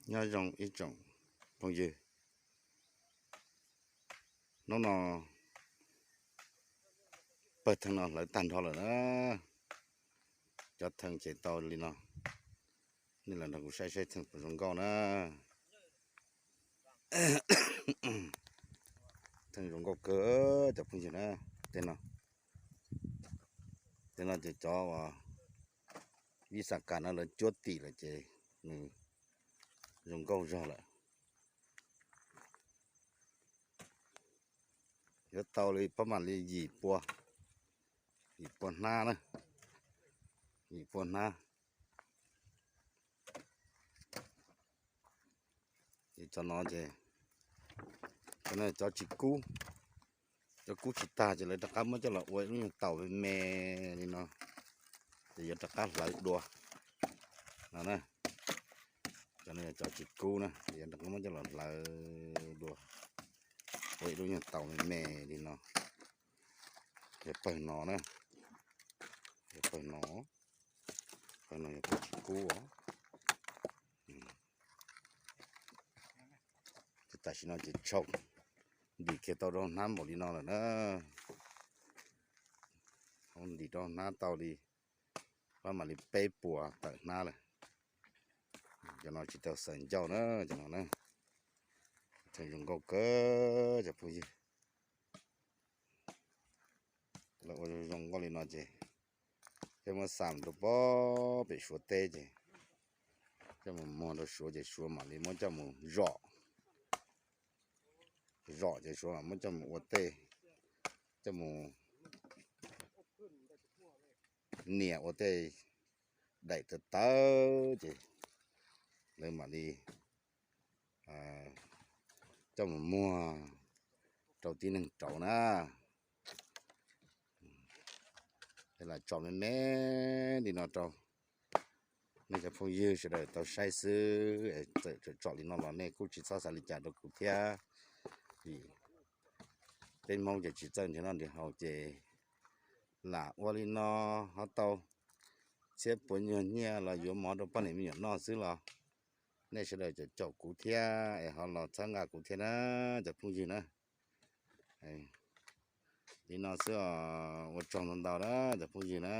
Nyob zoo ib tsoom phooj ywg, hnub no pawg theej no hlawv tag nrho lawm na. Cov theej ces tau li no, nej los nrog kuv saib saib theej puas zoo nkauj na. Theej zoo nkauj kawg cov phooj ywg na. Tej no, tej no ces cov uas vij xas kas no lawv cuab tim lawm ces nws zoo nkauj zog lawm. Yuav tau li pab mam li yim pua, yim pua hnab na, yim pua hnab. Ces cov no ces, cov no cov tsis kub, cov kub tsis tag ces lawv rov qab muab coj los ua ib lub nyuag taum me me li no, ces yuav rov qab hlawv dua no na. Cov no yog cov tsis kub na, ces yuav rov qab muab coj los hlawv dua ua ib lub nyuag taum me me li no. Yog pawg no na, yog pawg no, pawg no yog pawg tsis kub os. Ces tam sim no ces tshau ntim kiag tau rau hnab npaum li no lawm na. Ntim rau hnab tau li, pab mam li peb puas tawm hnab lawm. Cov no tsis tau xaws ncauj na, cov no na. Theej zoo nkauj kawg cov phooj ywg. Lawv ua zoo zoo nkauj li no ces coj muab xa rau pem Suav teb ces coj mus muag rau Suav ces Suav mam li muab coj mus zom, zom ces Suav mam muab coj mus ua tej, coj mus nias ua tej daim tawv tawv ces lawv mam li coj mus muag rau tib neeg rauv na. Lam tso me me li no rau nej cov phooj ywg sawv daws tau saib xwb. Txawm tsom li no los nej kuj tsis txhob xav li cas rau kuv thiab, vim peb Hmoob ces tsis txawj nrhiav noj nrhiav haus ces lam ua li no ho tau txhiab puav nyuag nyiaj los yuav mov rau poj niam me nyuam noj xwb los nej sawv daws caum caum kuv thiab es ho los txhawb nqa kuv thiab na cov phooj ywg na. Li no xwb os, ua tsaug ntau ntau na cov phooj ywg na.